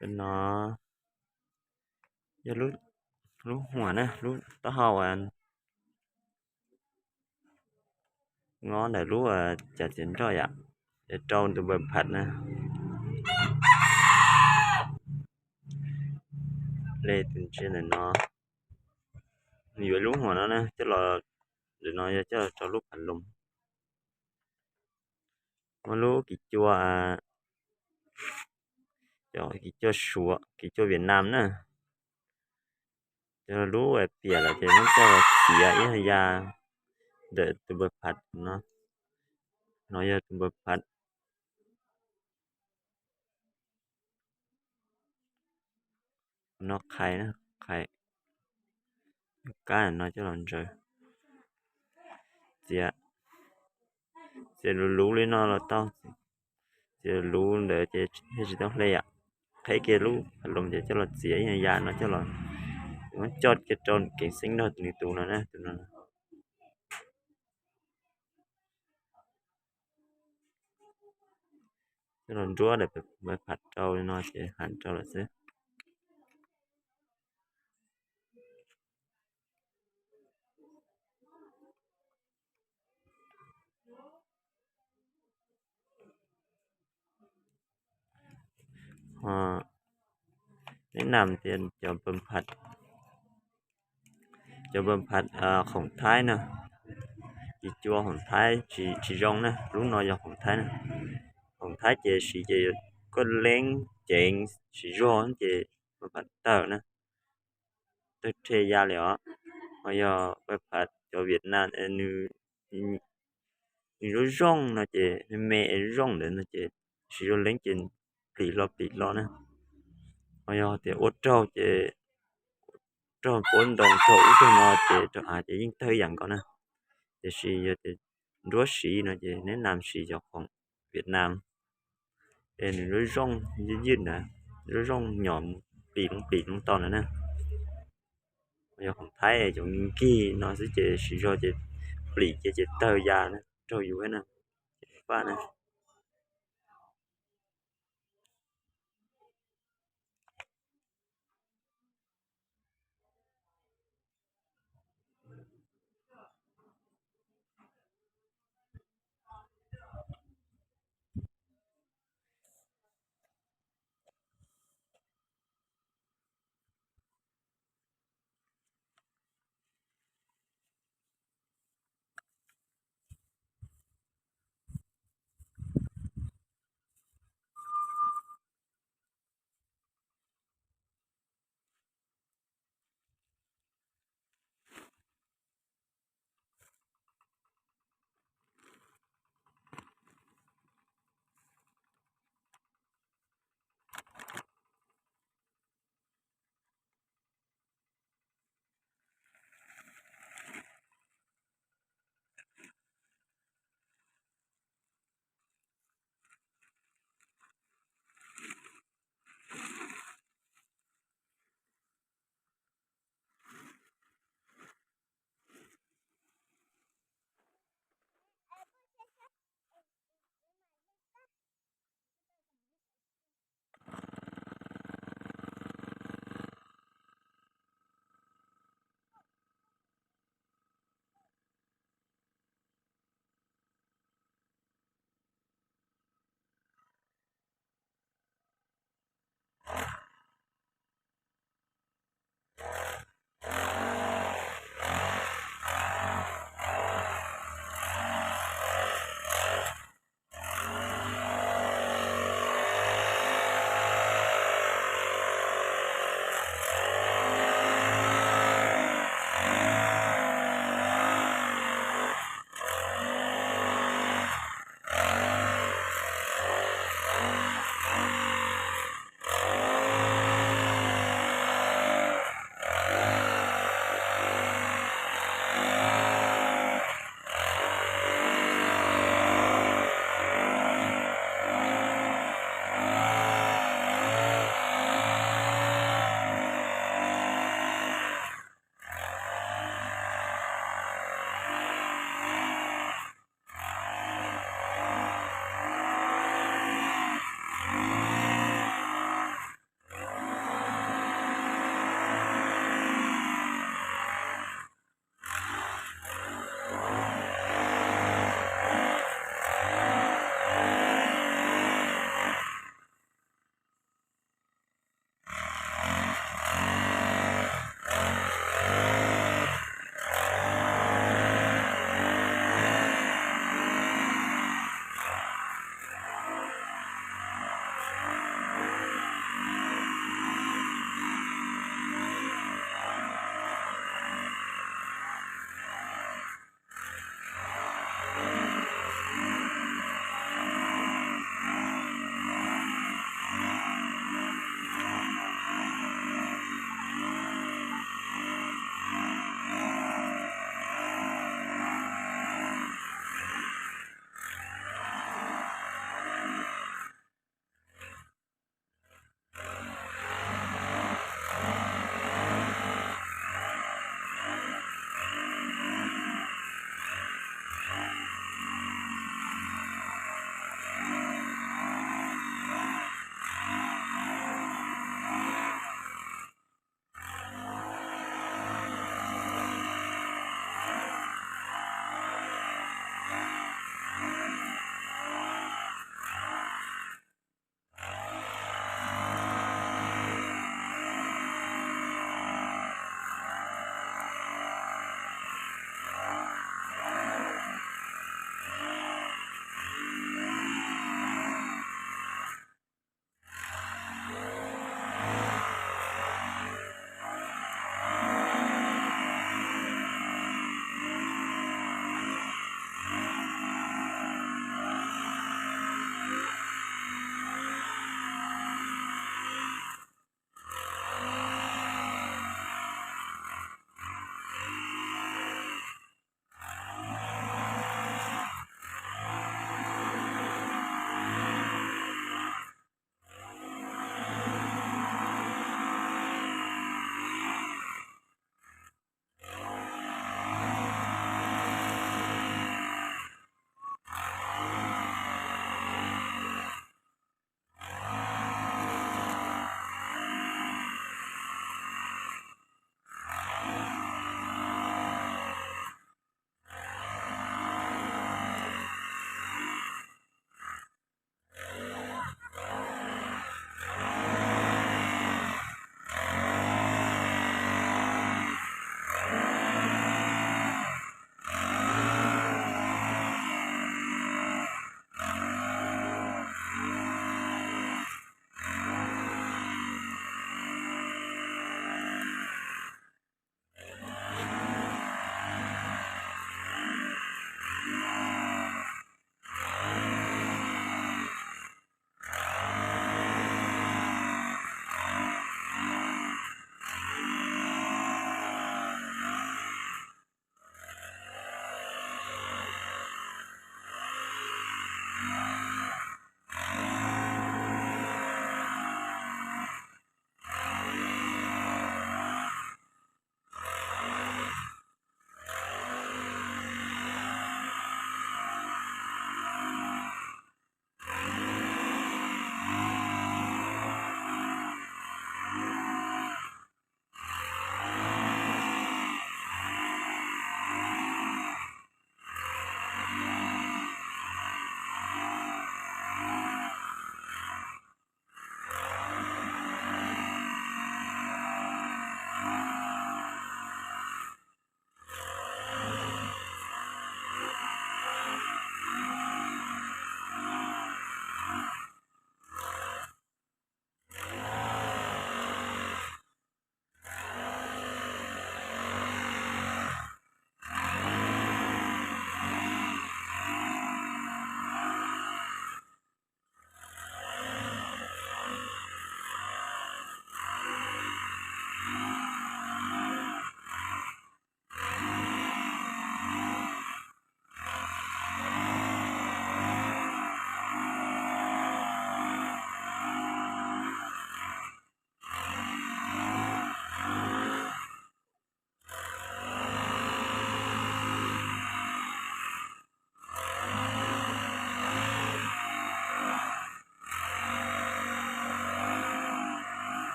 No yog lub huam na, lub taub hau, nyob ntawm lub cav txiav nroj yom, es rau tus npawg phaj na. Le tus ntsia ntawm no, nws yuav lub huam no na coj los, ntawm no yog coj los rau lub phav loos. Muaj lub kis cua, kis cua Suav, kis cua Vietnam na. Cov lub piam lawm ces muab coj los txiav ib ya ntawm tus npawg phaj no. No yog tus npawg phaj. No qhais, qhais kab no coj los ntsaws. Txiav, txiav luv luv li no los tau. Txiav luv ntawd ces thiaj tsis tau hle yom. Qheb kiag lub phav loos ces coj los txiav ib ya no coj los, muab coj kiag rau kev xeeb nrog nws tus no na, tus no. Coj los nruab daim npawg phaj rau li no ces ham rau lawm xwb. Neb nam tias cov npawg phaj, cov npawg phaj khoom Thaib na, kis cua khoom Thaib tsis zoo na, lub no yog khoom Thaib na. Khoom Thaib ces siv ces koj leeb ceev siv zog ces npawg phaj tawg na, tawg rhe ya li os. Ho yog npawg phaj cov Vietnam, nws zoo zoo no ces me me zoo zoo ntawd no ces siv zog leeb ces plim hlo plim hlo na. Ho yog tias ua raug ces raug pob ntoo raug ub raug no ces raug av ces yeej tawg ib yam nkaus na. Tiam sis yog tias nruab siv no ces neb nam siv cov khoom Vietnam es nws zoo zoo ywj ywj ntawd, zoo zoo nyom plim loo plim loo to ntawd na. Yog khoom Thaib cov nkig no xwb ces siv zog ces plim ces ces tawg ya na, raug yus na, ces faj na.